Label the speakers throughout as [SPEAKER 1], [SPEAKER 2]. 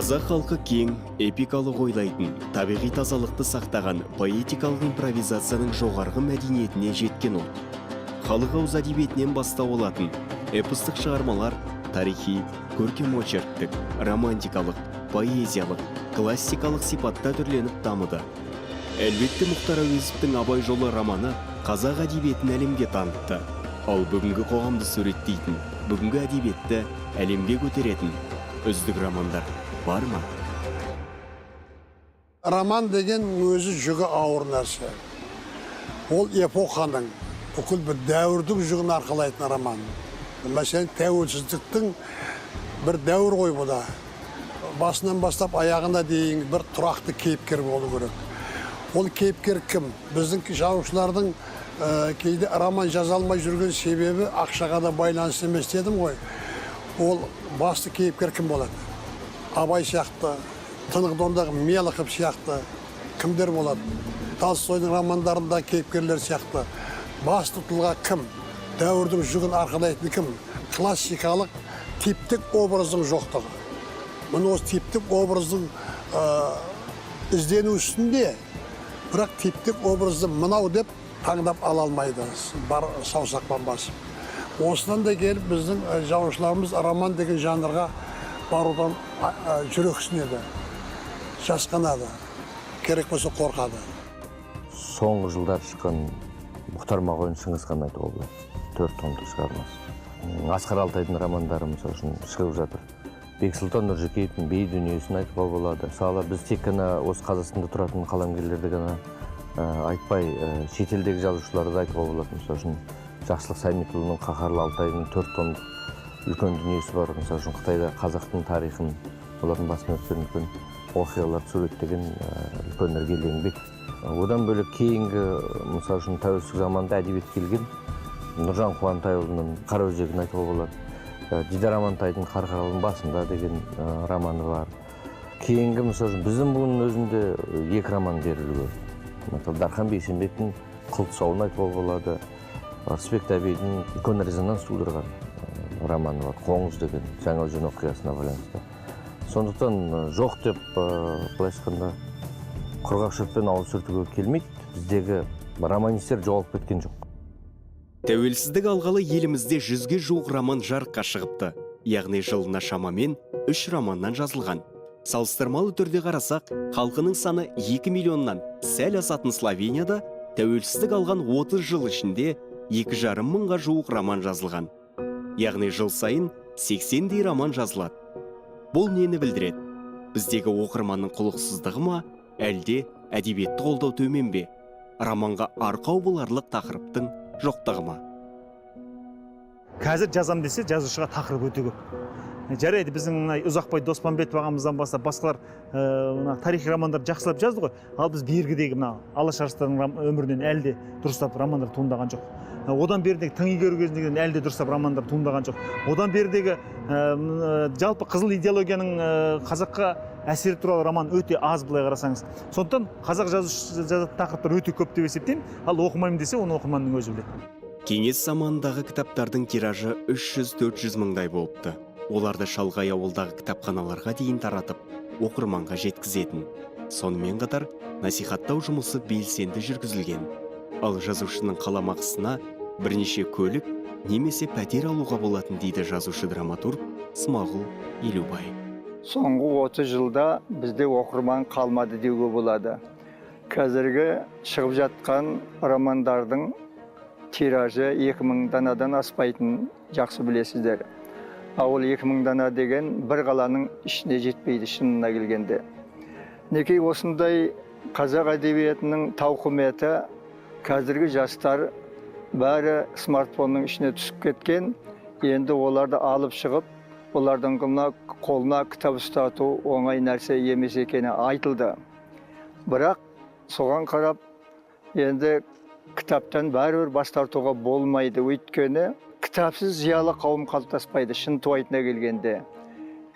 [SPEAKER 1] Қазақ халқы кең, эпикалық ойлайтын, табиғи тазалықты сақтаған, поэтикалық импровизацияның жоғарғы мәдениетіне жеткен ұлт. Халық ауыз әдебиетінен бастау алатын эпостық шығармалар тарихи, көркем очерктік, романтикалық, поэзиялық, классикалық сипатта түрленіп дамыды. Әлбетте, Мұхтар Әуезовтің «Абай жолы» романы қазақ әдебиетін әлемге танытты. Ал бүгінгі қоғамды суреттейтін, бүгінгі әдебиетті әлемге көтеретін үздік романдар бар ма?
[SPEAKER 2] Роман деген өзі жүгі ауыр нәрсе. Ол эпоханың, бүкіл бір дәуірдің жүгін арқалайтын роман. Мәселен, тәуелсіздіктің бір дәуір ғой бұ да. Басынан бастап аяғына дейін бір тұрақты кейіпкер болу керек. Ол кейіпкер кім? Біздің жазушылардың кейде роман жаза алмай жүрген себебі ақшаға да байланысты емес дедім ғой. Ол басты кейіпкер кім болады? Абай сияқты, «Тынық Дондағы» Мелахов сияқты кімдер болады? Толстойдың романдарында кейіпкерлер сияқты басты тұлға кім? Дәуірдің жүгін арқалайтын кім? Классикалық типтік образдың жоқтығы. Міне, осы типтік образдың іздену үстінде, бірақ типтік образды мынау деп таңдап ала алмайды бар саусақпен басып. Осыдан да келіп біздің жазушыларымыз роман деген жанрға барудан жүрексінеді, жасқанады, керек болса, қорқады.
[SPEAKER 3] Соңғы жылдары шыққан Мұхтар Мағауин, «Шыңғыс хан» айтуға болады, төрт томдық шығармасы. Асқар Алтайдың романдары, мысалы үшін, шығып жатыр. Бексұлтан Нұржекеевтің «Бей дүниесін» айтуға болады. Мысалы, біз тек қана осы Қазақстанда тұратын қаламгерлерді ғана айтпай, шетелдегі жазушыларды да айтуға болады. Мысалы үшін, Жақсылық Сәмитұлының, «Қаһарлы Алтайдың» төрт томдық үлкен дүниесі бар. Мысалы үшін, Қытайда қазақтың тарихын, олардың басынан өткен үлкен оқиғаларды суреттеген үлкен іргелі еңбек. Одан бөлек, кейінгі, мысалы үшін, тәуелсіздік заманында әдебиетке келген Нұржан Қуантайұлының «Қараөзегін» айтуға болады. Дидар Амантайдың «Қарқаралының басында» деген романы бар. Кейінгі, мысалы үшін, біздің буынның өзінде екі роман берілуі, мысалы, Дархан Бейсенбектің «Қыл тұсауын» айтуға болады. Ырысбек Дәбейдің үлкен резонанс тудырған романы бар, «Қоңыз» деген, Жаңаөзен оқиғасына байланысты. Сондықтан жоқ деп, былайша айтқанда, құрғақ шөппен ауыз сүртуге келмейді. Біздегі романистер жоғалып кеткен жоқ.
[SPEAKER 1] Тәуелсіздік алғалы елімізде 100-ге жуық роман жарыққа шығыпты. Яғни жылына шамамен үш романнан жазылған. Салыстырмалы түрде қарасақ, халқының саны 2 миллионнан сәл асатын Словенияда тәуелсіздік алған 30 жыл ішінде 2,5 мыңға жуық роман жазылған. Яғни жыл сайын 80-дей роман жазылады. Бұл нені білдіреді? Біздегі оқырманның құлықсыздығы ма, әлде әдебиетті қолдау төмен бе? Романға арқау боларлық тақырыптың жоқтығы ма?
[SPEAKER 4] Қазір жазам десе, жазушыға тақырып өте көп. Жарайды, біздің мына Ұзақбай Доспамбетов ағамыздан бастап басқалар мына тарихи романдарды жақсылап жазды ғой. Ал біз бергідегі мына Алаш арыстарының өмірінен әлі де дұрыстап романдар туындаған жоқ. Одан берідегі тың игеру кезіндегі әлі де дұрыстап романдар туындаған жоқ. Одан берідегі жалпы қызыл идеологияның қазаққа әсері туралы роман өте аз, былай қарасаңыз. Сондықтан қазақ жазушы жазатын тақырыптар өте көп деп есептеймін. Ал оқымаймын десе, оны оқырманның өзі біледі.
[SPEAKER 1] Кеңес заманындағы кітаптардың тиражы 300-400 мыңдай болыпты. Оларды шалғай ауылдағы кітапханаларға дейін таратып, оқырманға жеткізетін. Сонымен қатар насихаттау жұмысы белсенді жүргізілген. Ал жазушының қаламақысына бірнеше көлік немесе пәтер алуға болатын, дейді жазушы драматург Смағұл Елубай.
[SPEAKER 5] Соңғы 30 жылда бізде оқырман қалмады деуге болады. Қазіргі шығып жатқан романдардың тиражы 2000 данадан аспайтынын жақсы білесіздер. Ал ол 2000 дана деген бір қаланың ішіне жетпейді шынына келгенде. Мінекей, осындай қазақ әдебиетінің тауқыметі. Қазіргі жастар бәрі смартфонның ішіне түсіп кеткен. Енді оларды алып шығып, олардың қолына кітап ұстату оңай нәрсе емес екені айтылды. Бірақ соған қарап, енді кітаптан бәрібір бас тартуға болмайды, өйткені кітапсыз зиялы қауым қалыптаспайды. Шынтуайтына келгенде,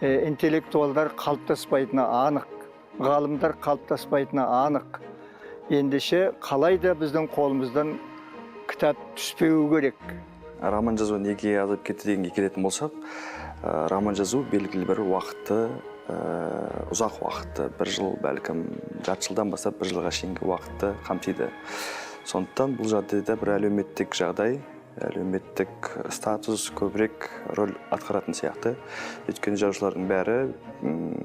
[SPEAKER 5] интеллектуалдар қалыптаспайтыны анық, ғалымдар қалыптаспайтыны анық. Ендеше қалай да біздің қолымыздан кітап түспеуі керек.
[SPEAKER 6] Роман жазу неге азайып кетті дегенге келетін болсақ, роман жазу белгілі бір уақытты Ұзақ уақытты, бір жыл, бәлкім жарты жылдан бастап бір жылға шейінгі уақытты қамтиды. Сондықтан бұл жағдайда бір әлеуметтік жағдай, әлеуметтік статус көбірек роль атқаратын сияқты. Өйткені жазушылардың бәрі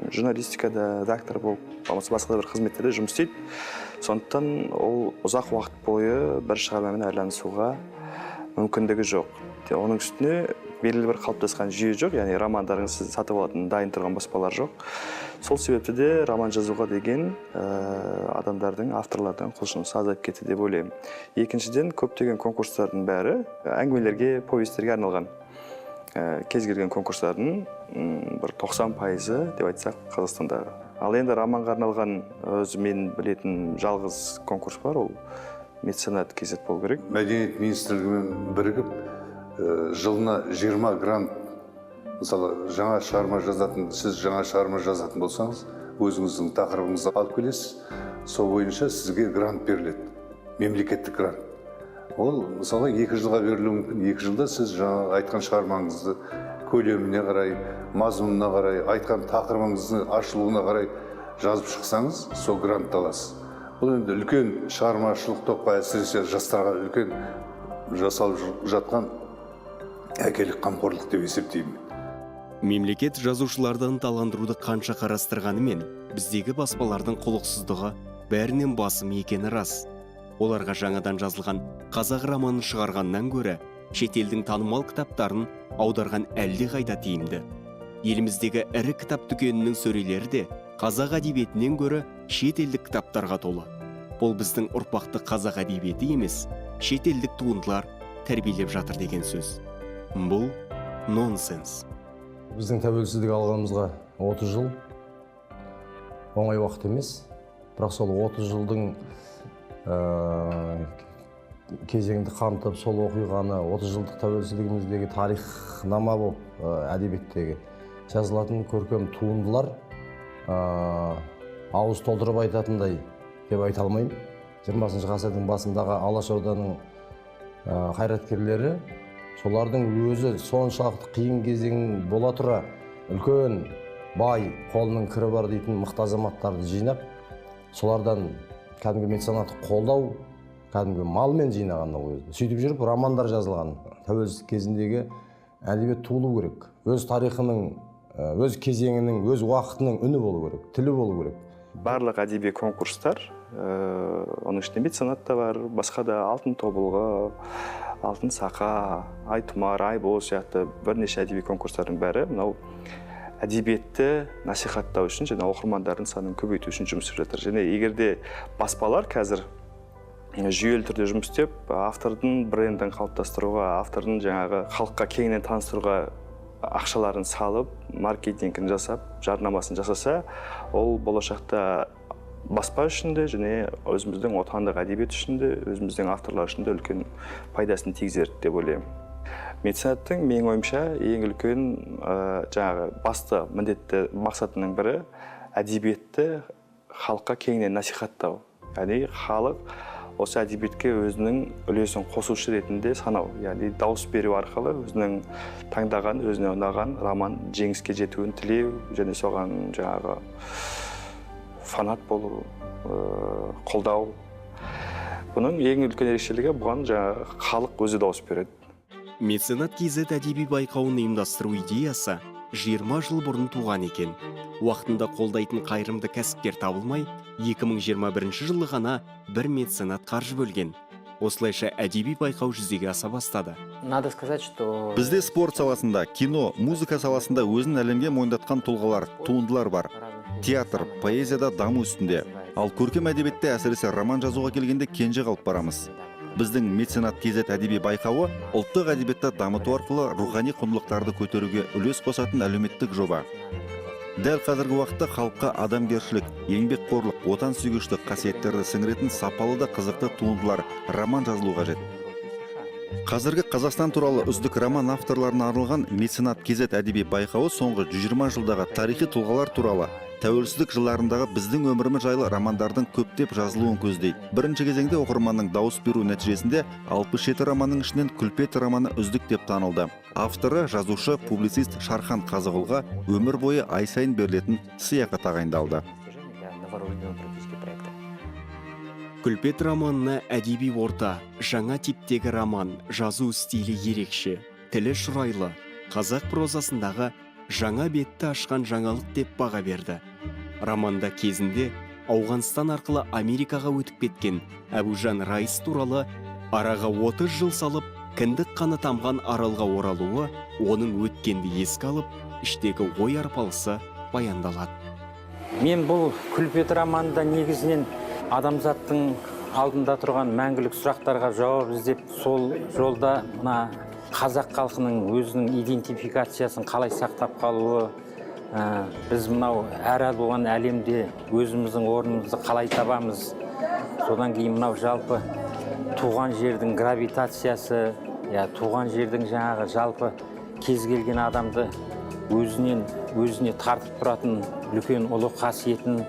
[SPEAKER 6] журналистикада, редактор болып, болмаса басқа да бір қызметтерде жұмыс істейді. Сондықтан ол ұзақ уақыт бойы бір шығармамен айланысуға мүмкіндігі жоқ. Оның үстіне белгілі бір қалыптасқан жүйе жоқ, яғни романдарыңыз сіз сатып алатын дайын тұрған баспалар жоқ. Сол себепті де роман жазуға деген адамдардың, авторлардың құлшынысы азайып кетті деп ойлаймын. Екіншіден, көптеген конкурстардың бәрі әңгімелерге, повестерге арналған. Кез келген конкурстардың бір 90% деп айтсақ Қазақстандағы. Ал енді романға арналған өзі мен білетін жалғыз конкурс бар, ол меценат KZ болу керек.
[SPEAKER 7] Мәдениет министрлігімен бірігіп, жылына 20 грант, мысалы, жаңа шығарма жазатын, сіз жаңа шығарма жазатын болсаңыз, өзіңіздің тақырыбыңызды алып келесіз, сол бойынша сізге грант беріледі, мемлекеттік грант. Ол, мысалы, 2 жылға берілуі мүмкін. 2 жылда сіз жаңа айтқан шығармаңызды көлеміне қарай, мазмұнына қарай, айтқан тақырыбыңыздың ашылуына қарай жазып шықсаңыз, сол грантты аласыз. Бұл енді үлкен шығармашылық топқа, әсіресе жастарға үлкен жасалып жатқан әкелік қамқорлық деп есептеймін.
[SPEAKER 1] Мемлекет жазушыларды ынталандыруды қанша қарастырғанымен, біздегі баспалардың құлықсыздығы бәрінен басым екені рас. Оларға жаңадан жазылған қазақ романын шығарғаннан гөрі шетелдің танымал кітаптарын аударған әлдеқайда тиімді. Еліміздегі ірі кітап дүкенінің сөрелері де қазақ әдебиетінен гөрі шетелдік кітаптарға толы. Бұл біздің ұрпақты қазақ әдебиеті емес, шетелдік туындылар тәрбиелеп жатыр деген сөз. Бұл нонсенс.
[SPEAKER 8] Біздің тәуелсіздік алғанымызға 30 жыл. Оңай уақыт емес. Бірақ сол 30 жылдың кезеңді қамтып, сол оқиғаны 30 жылдық тәуелсіздігіміздегі тарихнама болып әдебиеттегі жазылатын көркем туындылар ауыз толтырып айтатындай деп айта алмаймын. 20 ғасырдың басындағы Алашорданың қайраткерлері, солардың өзі соншалықты қиын кезең бола тұра үлкен бай, қолының кірі бар дейтін мықты азаматтарды жинап, солардан кәдімгі меценаттық қолдау, кәдімгі малмен жинаған ол өзі. Сөйтіп жүріп романдар жазылған. Тәуелсіздік кезіндегі әдебиет туылу керек. Өз тарихының, өз кезеңінің, өз уақытының үні болу керек, тілі болу керек.
[SPEAKER 6] Барлық әдеби конкурстар, оның ішінде меценат та бар, басқа да Алтын тобылғы, Алтын сақа, Айтұмар, Айбол сияқты бірнеше әдеби конкурстардың бәрі мынау әдебиетті насихаттау үшін және оқырмандардың санын көбейту үшін жұмыс істеп жатыр. Және егер де баспалар қазір жүйелі түрде жұмыс істеп, автордың брендін қалыптастыруға, автордың жаңағы халыққа кеңінен таныстыруға ақшаларын салып, маркетингін жасап, жарнамасын жасаса, ол болашақта баспа үшін де және өзіміздің отандық әдебиет үшін де, өзіміздің авторлар үшін де үлкен пайдасын тигізер деп ойлаймын. Меценаттың, менің ойымша, ең үлкен жаңағы басты міндетті мақсатының бірі әдебиетті халыққа кеңінен насихаттау. Яғни халық осы әдебиетке өзінің үлесін қосушы ретінде санау, яғни дауыс беру арқылы өзінің таңдаған, өзіне ұнаған роман жеңіске жетуін тілеу және соған жаңағы фанат болу, қолдау. Бұның ең үлкен ерекшелігі, бұған жаңағы халық өзі дауыс береді.
[SPEAKER 1] Меценат KZ әдеби байқауын ұйымдастыру идеясы 20 жыл бұрын туған екен. Уақытында қолдайтын қайырымды кәсіпкер табылмай, 2021 жылы ғана бір меценат қаржы бөлген. Осылайша әдеби байқау жүзеге аса бастады.
[SPEAKER 9] Надо сказать, что
[SPEAKER 10] Бізде спорт саласында, кино, музыка саласында өзін әлемге мойындатқан тұлғалар, туындылар бар. Театр, поэзияда даму үстінде. Ал көркем әдебиетте, әсіресе роман жазуға келгенде, кенже қалып барамыз. Біздің Меценат KZ әдеби байқауы ұлттық әдебиетті дамыту арқылы рухани құндылықтарды көтеруге үлес қосатын әлеуметтік жоба. Дәл қазіргі уақытта халыққа адамгершілік, еңбекқорлық, отансүйгіштік қасиеттерді сіңіретін сапалы да қызықты туындылар, роман жазылу қажет. Қазіргі Қазақстан туралы үздік роман авторларына арналған «Меценат KZ» әдеби байқауы соңғы 120 жылдағы тарихи тұлғалар туралы, тәуелсіздік жылдарындағы біздің өміріміз жайлы романдардың көптеп жазылуын көздейді. Бірінші кезеңде оқырманның дауыс беру нәтижесінде 67 романның ішінен «Күлпет» романы үздік деп танылды. Авторы, жазушы, публицист Шархан Қазығұлға өмір бойы ай сайын берілетін сыйақы тағайындалды.
[SPEAKER 9] Для новорожденного практически проекта.
[SPEAKER 1] «Күлпет» романына әдеби орта, жаңа типтегі роман, жазу стилі ерекше, тілі шұрайлы, қазақ прозасындағы жаңа бетті ашқан жаңалық деп баға берді. Романда кезінде Ауғанстан арқылы Америкаға өтіп кеткен Әбужан Райс туралы, араға 30 жыл салып, кіндік қаны тамған Аралға оралуы, оның өткенді еске алып, іштегі ой арпалысы баяндалады.
[SPEAKER 11] Мен бұл «Күлпет» романында негізінен адамзаттың алдында тұрған мәңгілік сұрақтарға жауап іздеп, сол жолда мына қазақ халқының өзінің идентификациясын қалай сақтап қалуы, біз мынау әр алуан әлемде өзіміздің орнымызды қалай табамыз, содан кейін мынау жалпы туған жердің гравитациясы, иә, туған жердің жаңағы жалпы кез келген адамды өзінен өзіне тартып тұратын үлкен ұлы қасиетін,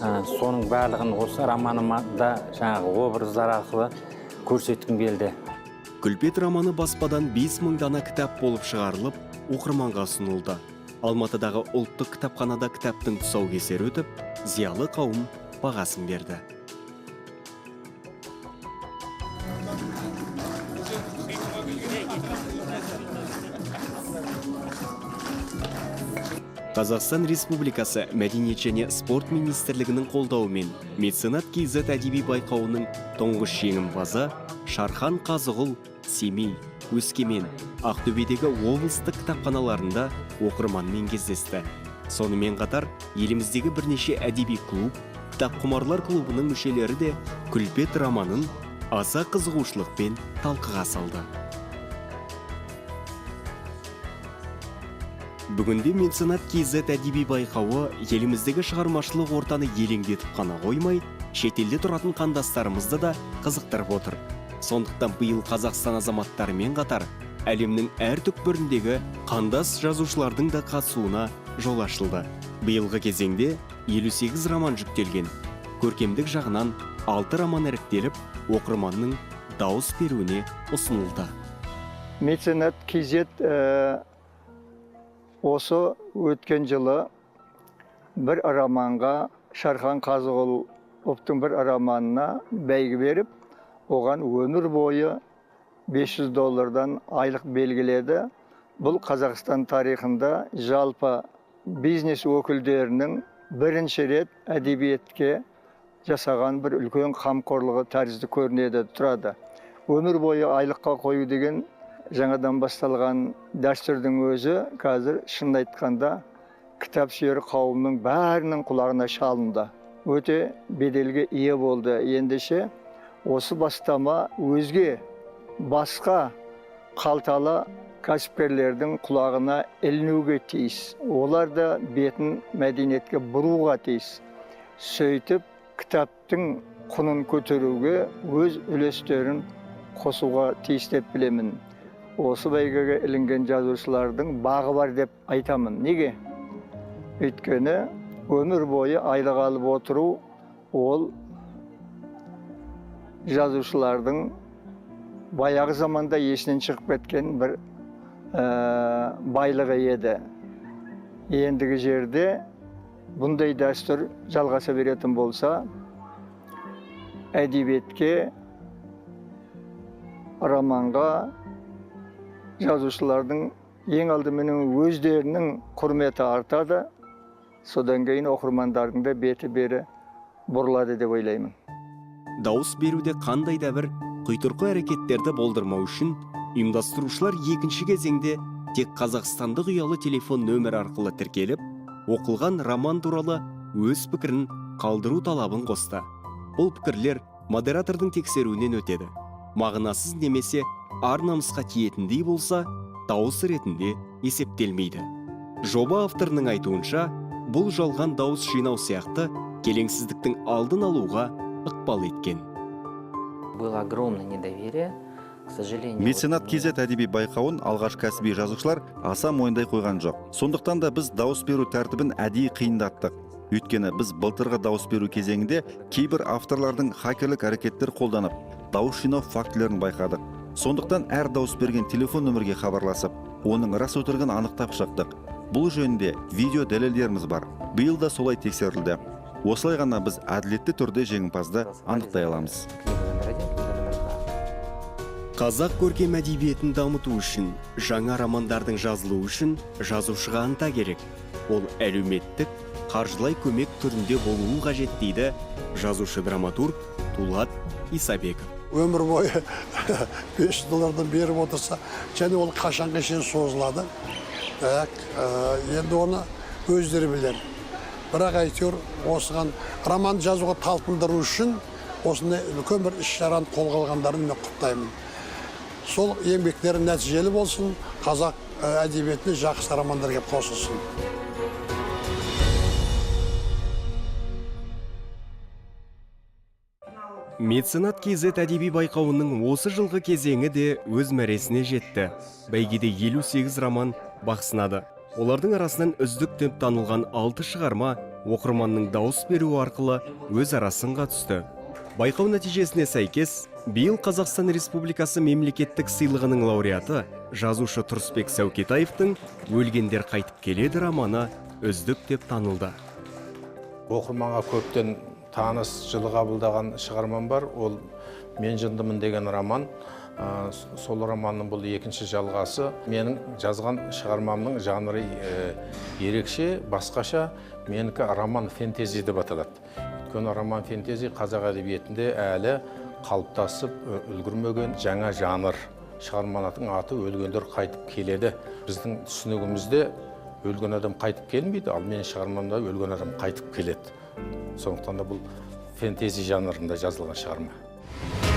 [SPEAKER 11] соның барлығын осы романымда жаңағы образдар арқылы көрсеткім келді.
[SPEAKER 1] «Күлпет» романы баспадан 5000 дана кітап болып шығарылып, оқырманға ұсынылды. Алматыдағы ұлттық кітапханада кітаптың тұсаукесері өтіп, зиялы қауым бағасын берді. Қазақстан Республикасы Мәдениет және спорт министрлігінің қолдауымен «Меценат KZ» әдеби байқауының тұңғыш жеңімпазы Шархан Қазығұл Семей, Өскемен, Ақтөбедегі облыстық кітапханаларында оқырманмен кездесті. Сонымен қатар еліміздегі бірнеше әдеби клуб, кітапқұмарлар клубының мүшелері де «Күлпет» романын аса қызығушылықпен талқыға салды. Бүгінде «Меценат KZ» әдеби байқауы еліміздегі шығармашылық ортаны елеңдетіп қана қоймай, шетелде тұратын қандастарымызды да қызықтырып отыр. Сондықтан биыл Қазақстан азаматтарымен қатар әлемнің әр түкпіріндегі қандас жазушылардың да қатысуына жол ашылды. Биылғы кезеңде 58 роман жүктелген. Көркемдік жағынан 6 роман іріктеліп, оқырманның дауыс беруіне ұсынылды.
[SPEAKER 5] «Меценат KZ» осы өткен жылы бір романға, Шархан Қазығұловтың бір романына бәйгі беріп, оған өмір бойы 500 доллардан айлық белгіледі. Бұл Қазақстан тарихында жалпы бизнес өкілдерінің бірінші рет әдебиетке жасаған бір үлкен қамқорлығы тәрізді көрінеді, тұрады. Өмір бойы айлыққа қою деген жаңадан басталған дәстүрдің өзі қазір, шынын айтқанда, кітап сүйер қауымның бәрінің құлағына шалынды. Өте беделге ие болды. Ендеше осы бастама өзге басқа қалталы кәсіпкерлердің құлағына ілінуге тиіс. Олар да бетін мәдениетке бұруға тиіс. Сөйтіп кітаптың құнын көтеруге өз үлестерін қосуға тиіс деп білемін. Осы бәйгеге ілінген жазушылардың бағы бар деп айтамын. Неге? Өйткені өмір бойы айлық алып отыру ол жазушылардың баяғы заманда есінен шығып кеткен бір байлығы еді. Ендігі жерде бұндай дәстүр жалғаса беретін болса, әдебиетке, романға жазушылардың ең алдыменен өздерінің құрметі артады, содан кейін оқырмандардың да беті бері бұрылады деп ойлаймын.
[SPEAKER 1] Дауыс беруде қандай да бір құйтырқы әрекеттерді болдырмау үшін ұйымдастырушылар екінші кезеңде тек қазақстандық ұялы телефон нөмірі арқылы тіркеліп, оқылған роман туралы өз пікірін қалдыру талабын қосты. Бұл пікірлер модератордың тексеруінен өтеді. Мағынасыз немесе ар намысқа тиетіндей болса, дауыс ретінде есептелмейді. Жоба авторының айтуынша, бұл жалған дауыс жинау сияқты келеңсіздіктің алдын алуға ықпал еткен.
[SPEAKER 9] Было огромное недоверие
[SPEAKER 10] Меценат KZ әдеби байқауын алғаш кәсіби жазушылар аса мойындай қойған жоқ. Сондықтан да біз дауыс беру тәртібін әдейі қиындаттық. Өйткені біз былтырғы дауыс беру кезеңінде кейбір авторлардың хакерлік әрекеттер қолданып, дауыс жинау фактілерін байқадық. Сондықтан әр дауыс берген телефон нөмірге хабарласып, оның рас өтірігін анықтап шықтық. Бұл жөнінде видео дәлелдеріміз бар. Биыл да солай тексерілді. Осылай ғана біз әділетті түрде жеңімпазды анықтай аламыз.
[SPEAKER 1] Қазақ көркем әдебиетін дамыту үшін, жаңа романдардың жазылуы үшін жазушыға ынта керек. Ол әлеуметтік, қаржылай көмек түрінде болуы қажет, дейді жазушы-драматург Дулат Исабеков.
[SPEAKER 2] Өмір бойы 500 доллардан беріп отырса, және ол қашанға шейін созылады. Так, енді оны өздері білер. Бірақ әйтеуір осыған роман жазуға талпындыру үшін осындай үлкен бір іс-шараны қолға алғандарын мен құптаймын. Сол еңбектері нәтижелі болсын, қазақ әдебиетіне жақсы романдар кеп қосылсын.
[SPEAKER 1] Меценат KZ әдеби байқауының осы жылғы кезеңі де өз мәресіне жетті. Бәйгеде 58 роман бақ сынады. Олардың арасынан үздік деп танылған 6 шығарма оқырманның дауыс беруі арқылы өзара сынға түсті. Байқау нәтижесіне сәйкес, биыл Қазақстан Республикасы мемлекеттік сыйлығының лауреаты жазушы Тұрысбек Сәукетаевтың «Өлгендер қайтып келеді» романы үздік деп танылды.
[SPEAKER 12] Оқырманға көптен таныс, жылы қабылдаған шығармам бар. Ол «Мен жындымын» деген роман. Сол романның бұл екінші жалғасы. Менің жазған шығармамның жанры ерекше, басқаша. Менікі роман фэнтези деп аталады. Өйткені роман фэнтези қазақ әдебиетінде әлі қалыптасып үлгермеген жаңа жанр. Шығарманың аты «Өлгендер қайтып келеді». Біздің түсінігімізде өлген адам қайтып келмейді, ал менің шығармамда өлген адам қайтып келеді. Сондықтан да бұл фэнтези жанрында жазылған шығарма.